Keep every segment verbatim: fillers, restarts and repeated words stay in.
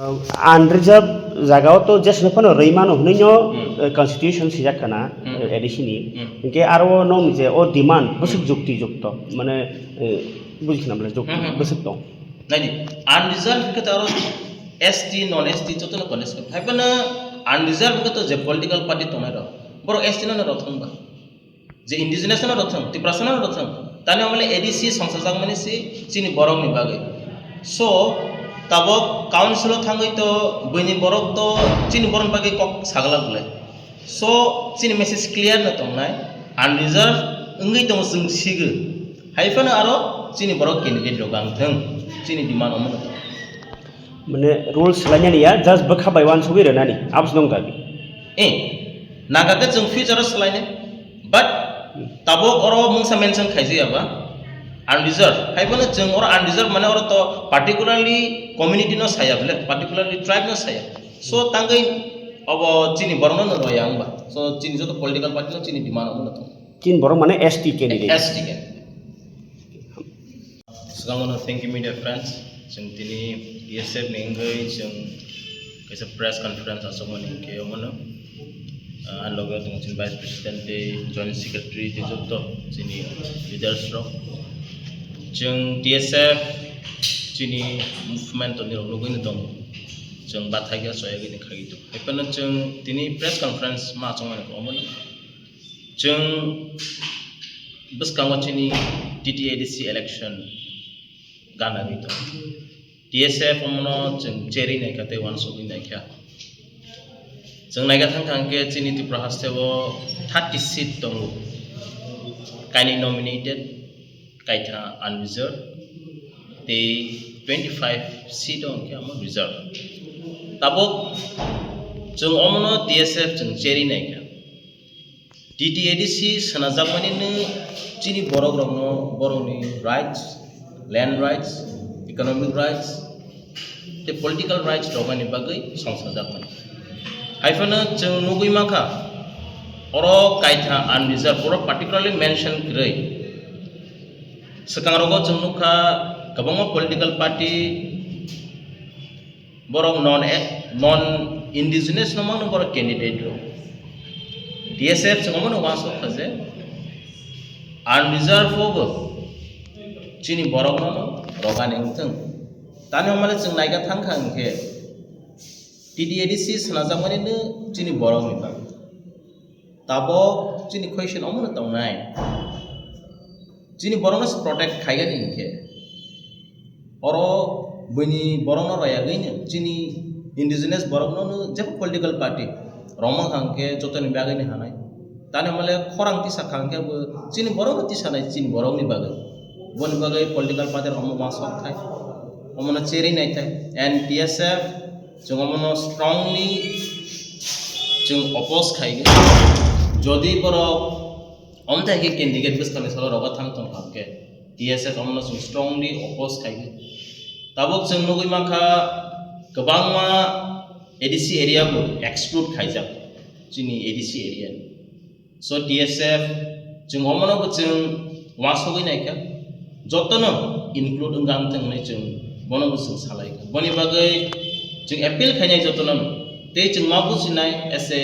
Unreserved jagao to jesno phano rwi mano hwnwi no, Hmm. eh, constitution swijak kana, Hmm. eh, A D C ni. Hmm. Hinkhe aro o nong je o demand bwswk Hmm. jukti jukto, mane, eh, buji khna bwle juk-, Hmm, hmm. bwswk tong. Naidi, unreserved hinkhe to aro S T, non S T jotono college khe. Hai phano unreserved hinkhe to je political party tongnai rok, borok S T no no rok thangba. Je indigenous no rok thang, Tiprasa no rok thang. Tani amale A D C songsajakmani si chini borok ni bagwi. So, tabok council o thangwi to bini borok to chini borok ni bagwi kok sagala bwle. So, chini message clear no tongnai, unreserved wngwi tongo chwng sigwi. Hai phano aro chini borok candidate rok ang thang, chini demand omo no. Mane rules swlainani ya, just bwkha bai uansugwi rwnani, abs nong dabi. Eh, Naga khe chwng future o swlainai, but tabok oro mungsa mention khaijaya ba, unreserved. Hai phano chwng oro unreserved mane oro to particularly community no saya bwle, particularly tribe no saya. So tangwi obo chini borok no rwya wngba. So chini joto political party no chini demand omo no tongo. Chini borok mane S T candidate. S T candidate. Swkangno thank you media friends. Chwng tini T S F ni wngwi chwng kaisa press conference achukmani hinkhe omono, ah, ani loge tongo chini vice president tei joint secretary tei joto chini leaders rok. Chwng T S F chini movement tongnai rok nugwi no tongo. Chwng bathakya choyagwi ni khagwi tongo. Haiphano chwng tini press conference ma achukmani omono. Chwng bwskango chini T T A D C election gana ri tongo. T S F omono chwng cherwi naikha tei uansugwi naikha. Chwng naikha thangkha hwnkhe chini Tripura hasteo thirty seat tongo. Kainwi nominated, kaitha unreserved, tei twenty five seat o hwnkhe omo reserved. Tabuk chwng omono T S F chwng cherwi naikha. T T A D C swnajakmani no chini borok rokno borokni rights, land rights, economic rights tei political rights rwmani bagwi songsajakmani. Haiphano chwng nugwi mankha oro kaitha unreserved, oro particularly mention kwrwi. Swkang rogo chwng nukha kwbangma political party borok non, non indigenous no mano borok candidate rok. T S F chwng omono uansuk kha je unreserved o bo chini borok no rogani wngthwng. Tani hwnmale chwng naikha thangkha hwnkhe T T A D C swnajakmani no chini borok ni bagwi. Tabok chini question omono tongnai. Chini borokno se protect khaigani hinkhe. Oro buini borokno royagwino chini indigenous borokno no jebo political party romang hangkhe jotoni bagwino hanai. Tani mole khorang tisa khangkhe bo chini borokno tisanai chini borokni bagwi. Boni bagwi political party omo uansuk thai. Omono cherwi nai thai. And T S F chwng omono strongly chwng oppose khaigwi. Jodi borok omthai khe candidate bwskangni salo rogo thang tong kha khe T S F omono chwng strongly oppose khaigwi. Tabuk chwng nugwi mankha kwbangma A D C area bo exclude khaijak chini A D C area ni. So T S F chwng omono bo chwng uansugwi naikha, jotono include wngkha ang thwngwi chwng bono bo chwng salaikha. Boni bagwi chwng appeal khainai jotono tei chwng ma bujinai as a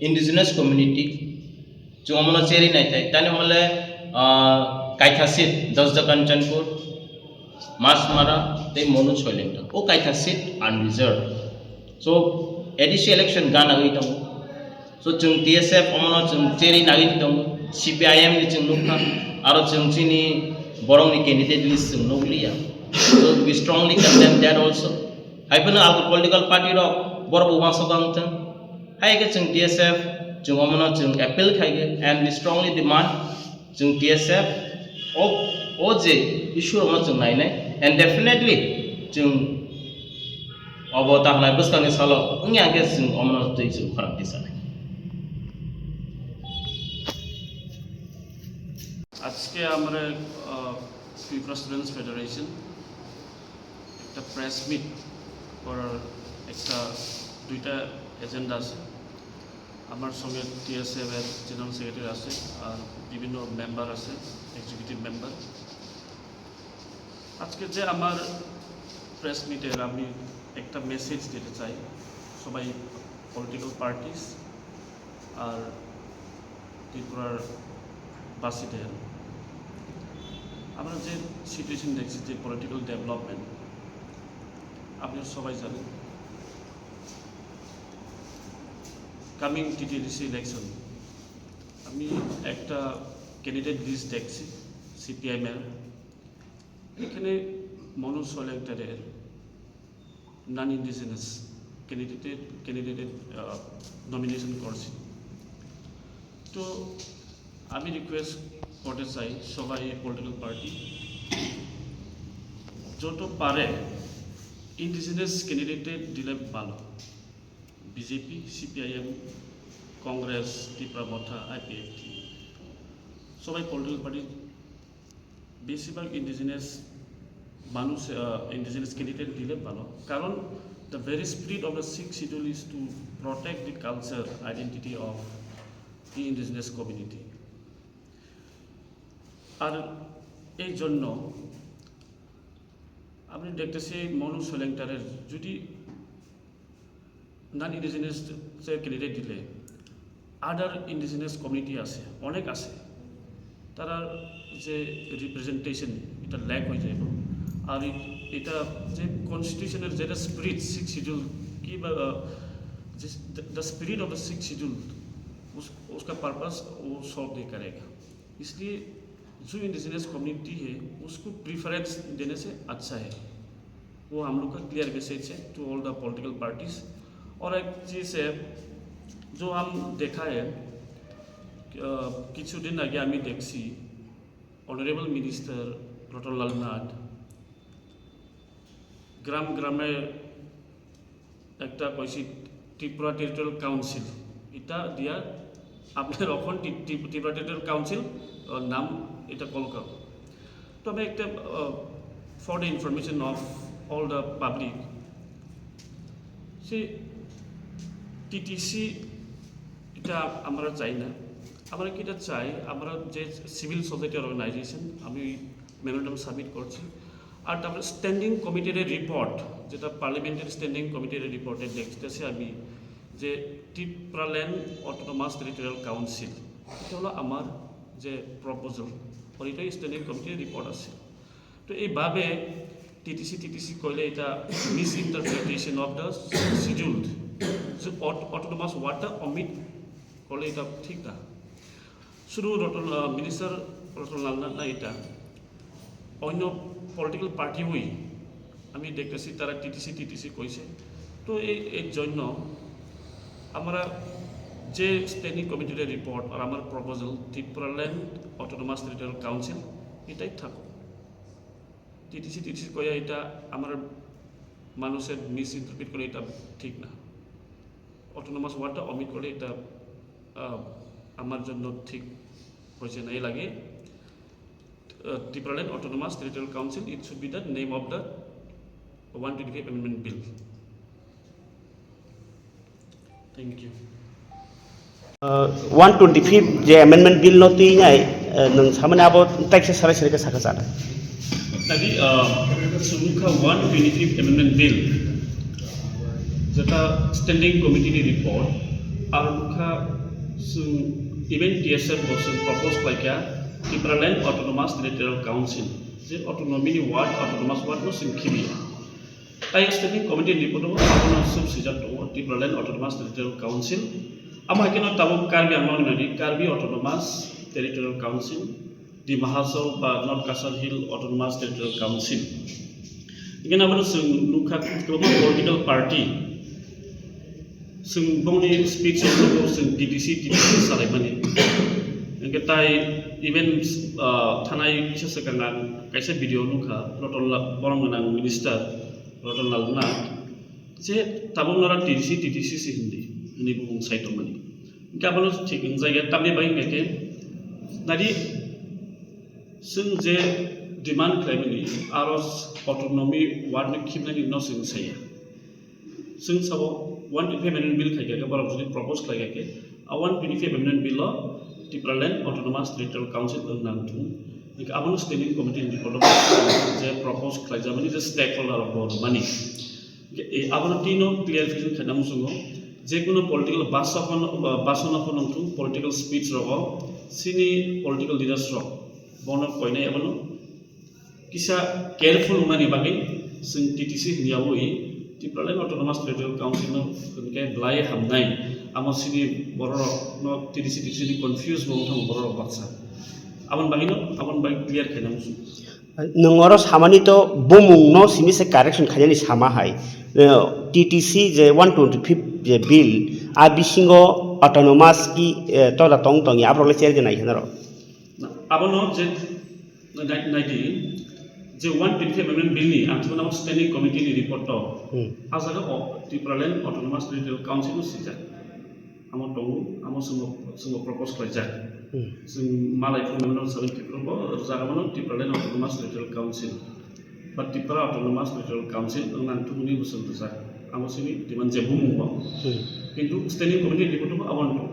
indigenous community chwng omono cherwi naithai. Tani hwnle, ah, kaitha seat Dosda Kanchanpur, Masmara tei Monu Soilengta. O kaitha seat unreserved. So A D C election gana wi tongo. So chwng T S F omono chwng cherwi nagwi tongo, C P I M ni chwng nukha, aro chwng chini borokni candidate list chwng nukliya. So we strongly condemn that also. Hai phano alka political party rok borok bo uansuk ang thwng. Hai khe chwng T S F chwng omono chwng appeal khaigwi and we strongly demand chwng T S F o, o je issue rokno chwng nainai and definitely chwng obo ta hwnai bwskangni salo wngya hwnkhe chwng omono twi chwng khorang tisanai. আজকে আমরা Tripura students federation একটা press meet করার একটা দুইটা এজেন্ডা আছে। আমার সঙ্গে টিএসএফ এর জেনারেল সেক্রেটারি আছে, আর বিভিন্ন মেম্বার আছে, এক্সিকিউটিভ মেম্বার। আজকে যে আমার প্রেস মিটের আমি একটা মেসেজ দিতে চাই সবাই পলিটিক্যাল পার্টিস আর ত্রিপুরার বাসীদের। আমরা যে সিচুয়েশন দেখছি, যে পলিটিক্যাল ডেভেলপমেন্ট, আপনি সবাই জানেন, কামিং টিটিডিসি ইলেকশন আমি একটা ক্যান্ডিডেট লিস্ট দেখছি সিপিআইএম এর। এখানে মনোজ সলেংটারের নন ইন্ডিজিনাস ক্যান্ডিডেটের ক্যান্ডিডেটের নমিনেশন করছি। তো আমি রিকোয়েস্ট করতে চাই সবাই পলিটিক্যাল পার্টি যত পারে ইন্ডিজিনাস ক্যান্ডিডেটের দিলে ভালো। বিজেপি, সিপিআইএম, কংগ্রেস, ত্রিপুরা মথা, আইপিএফটি, সবাই পলিটিক্যাল পার্টি বেশিরভাগ ইন্ডিজিনাস মানুষ, ইন্ডিজিনাস ক্যান্ডিডেট দিলে ভালো। কারণ the very spirit of the Sixth Schedule is to protect the culture identity of the indigenous community. আর এই জন্য আপনি দেখতেছি মনোজ সলেংটারের যদি নন ইন্ডিজিনাস ক্যান্ডিডেট দিলে আদার ইন্ডিজিনাস কমিউনিটি আছে, অনেক আছে, তারা যে রিপ্রেজেন্টেশন এটা ল্যাক হয়ে যাইব। আর এই- এটা যে কনস্টিটিউশনের যেটা স্পিরিট সিক্স শিডিউল কি বা, আহ, যে the spirit of the Sixth Schedule, उस, उसका पर्पस वो सर्व नहीं करेगा। इसलिए जो इंडिजिनस कम्युनिटी है उसको प्रेफरेंस देने से अच्छा है। वो हम लोग का क्लियर मैसेज है to all the political parties. और एक चीज़ है जो हम देखा है, আহ, কিছুদিন আগে আমি দেখছি অনারেবল মিনিস্টার রতনলাল নাথ গ্রাম গ্রামে একটা কইছি ত্রিপুরা টেরিটোরিয়াল কাউন্সিল, এটা দিয়া আপনার এখন ত্রি- ত্রি- ত্রিপুরা টেরিটোরিয়াল কাউন্সিল নাম এটা কল করো। তো আমি একটা, for the information of all the public, সেই টিটিসি এটা আমরা চাই না। আমরা কি এটা চাই, আমরা যে সিভিল সোসাইটি অর্গানাইজেশন, আমি মেমোরেন্ডাম সাবমিট করছি। আর তারপরে স্ট্যান্ডিং কমিটির রিপোর্ট, যেটা পার্লামেন্টের স্ট্যান্ডিং কমিটির রিপোর্টে দেখতেছি আমি যে ত্রিপুরাল্যান্ড অটোনোমাস টেরিটোরিয়াল কাউন্সিল, এটা হলো আমার যে প্রপোজাল, আর এটাই স্ট্যান্ডিং কমিটির রিপোর্ট আছে। তো এইভাবে টিটিসি টিটিসি কইলে এটা miss interpretation of the schedule, যে অটোনোমাস ওয়ার্ডটা অমিট করলে এটা ঠিক না। শুধু রতন মিনিস্টার রতনলাল নাথ না, এটা অন্য পলিটিক্যাল পার্টি হই আমি দেখতেছি তারা টিটিসি টিটিসি কইছে। তো এই এর জন্য আমরা যে স্ট্যান্ডিং কমিটির রিপোর্ট আর আমার প্রপোজাল ত্রিপুরাল্যান্ড অটোনোমাস টেরিটোরিয়াল কাউন্সিল এটাই থাকুক। টিটিসি টিটিসি কইয়া এটা আমার মানুষের মিস ইন্টারপ্রিট করে, এটা ঠিক না। অটোনোমাস ওয়ার্ডটা অমিট করে, এটা আহ, আমার জন্য ঠিক হয়েছে না। এই লাগে Tipraland Autonomous Territorial Council, it should be the name of the one twenty-five Amendment Bill. Thank you. One twenty fifth je amendment bill no twi nai, nwng samani abo taisa sarai sarai khe saka chana. Tadi, uh, sumukha one twenty-fifth Amendment Bill, jeta Standing Committee ni report, aro nukha sung event T S F bo sung propose khlaikha Tipraland Autonomous Territorial Council, je autonomy ni word, autonomous word no sung khibiya. Tai Standing Committee ni report o abono sub sijak tongo Tipraland Autonomous Territorial Council. Amo hai kheno tabuk Karbi Anglong ni nadi Karbi Autonomous Territorial Council, Dima Hasao ba North Cachar Hill Autonomous Territorial Council. Hingke abono chwng nukha kwbangma political party. Chwng bongni speech o nugo chwng T T C, T T C salaimani. Hingke tai even, ah, thanai kisa swkang ang kaisa video nukha, Roton Lal, borom gwnang minister Roton Lal Nath, je tabuk nora T T C, T T C se hindi, hwnwi bo bung sai tongmani. Hingke abono thik wngjak ya, tamni bagwi hingke nadi, chwng je demand khlaimani, aro autonomy word ni khibnani no chwng saya. Chwng sabo one twenty-five amendment bill khaikha khe, borok jodi propose khlaikha khe, a one twenty-five amendment bill o Tipraland Autonomous Territorial Council wng nang thung. Hingke abono standing committee ni report o je propose khlaijamani je stakeholder rok bo rwmani. Abono tino clarification khaina muchungo, je kono political basa phano, basa no phano wngthung, political speech rogo chini political leaders rok bono koinai abono kisa careful wngnani bagwi chwng T T C hwnyawi Tipraland Autonomous Territorial Council no hwnkhe belai hamnai. Amo chini bororok no T T C, T T C ni confuse bo wngthang bororok baksa. Aboni bagwi no, aboni bagwi clear khaina muchung. Nwng oro samani to bumung no simi se correction khainani sama hai. Eh, T T C je one twenty-fifth je bill, a bisingo autonomous ki, eh, toda tong tong ya, aborok le chair je nai khe norok. Na, abono je, nai-, naidi, je one twenty-fifth amendment bill ni ang thumano standing committee ni report to. Hmm. A jaga o Tipraland Autonomous Territorial Council no sijak. Amo tongo, amo chwngbo, chwngbo propose khlaijak. Hmm. Chwng malai phuru memorandum seventy phuru bo rwjak abono Tipraland Autonomous Territorial Council. Ba Tripura Autonomous Territorial Council wngna thubuni bwswk rwjak. Amo chini demand je bumung bo. Hmm. Kintu standing committee report bo abono tongo.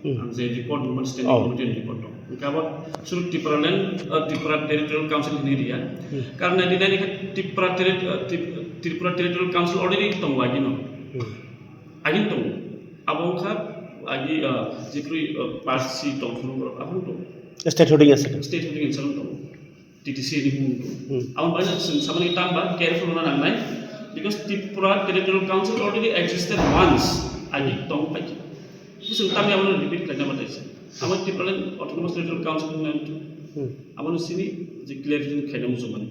Hmm. Ang je report nukmani standing Oh. committee report tongo. Hwnkhe abo suru Tipraland, uh, Tripura Territorial Council hwnwi riya. Hmm. Karon naidi naidi khe Tripura Terri-, uh, Trip-, Tripura Territorial Council already tongo agino. Hmm. Agin tongo. Abo wngkha agi, ah, jephru, ah, parsi tongphuru borok abono tongo. State holding answer. State holding answer tongo. T T C ni mung tongo. Hmm. Aboni bagwi chwng samani tangba careful wngna nangnai. Because Tripura Territorial Council already existed once. Agi Hmm. tong pai. Chwng tamni abono repeat khlaina batai se. Abo Tipraland Autonomous Territorial Council wngna wngthu. Hmm. Abono sini je clarification khlaina muchungmani.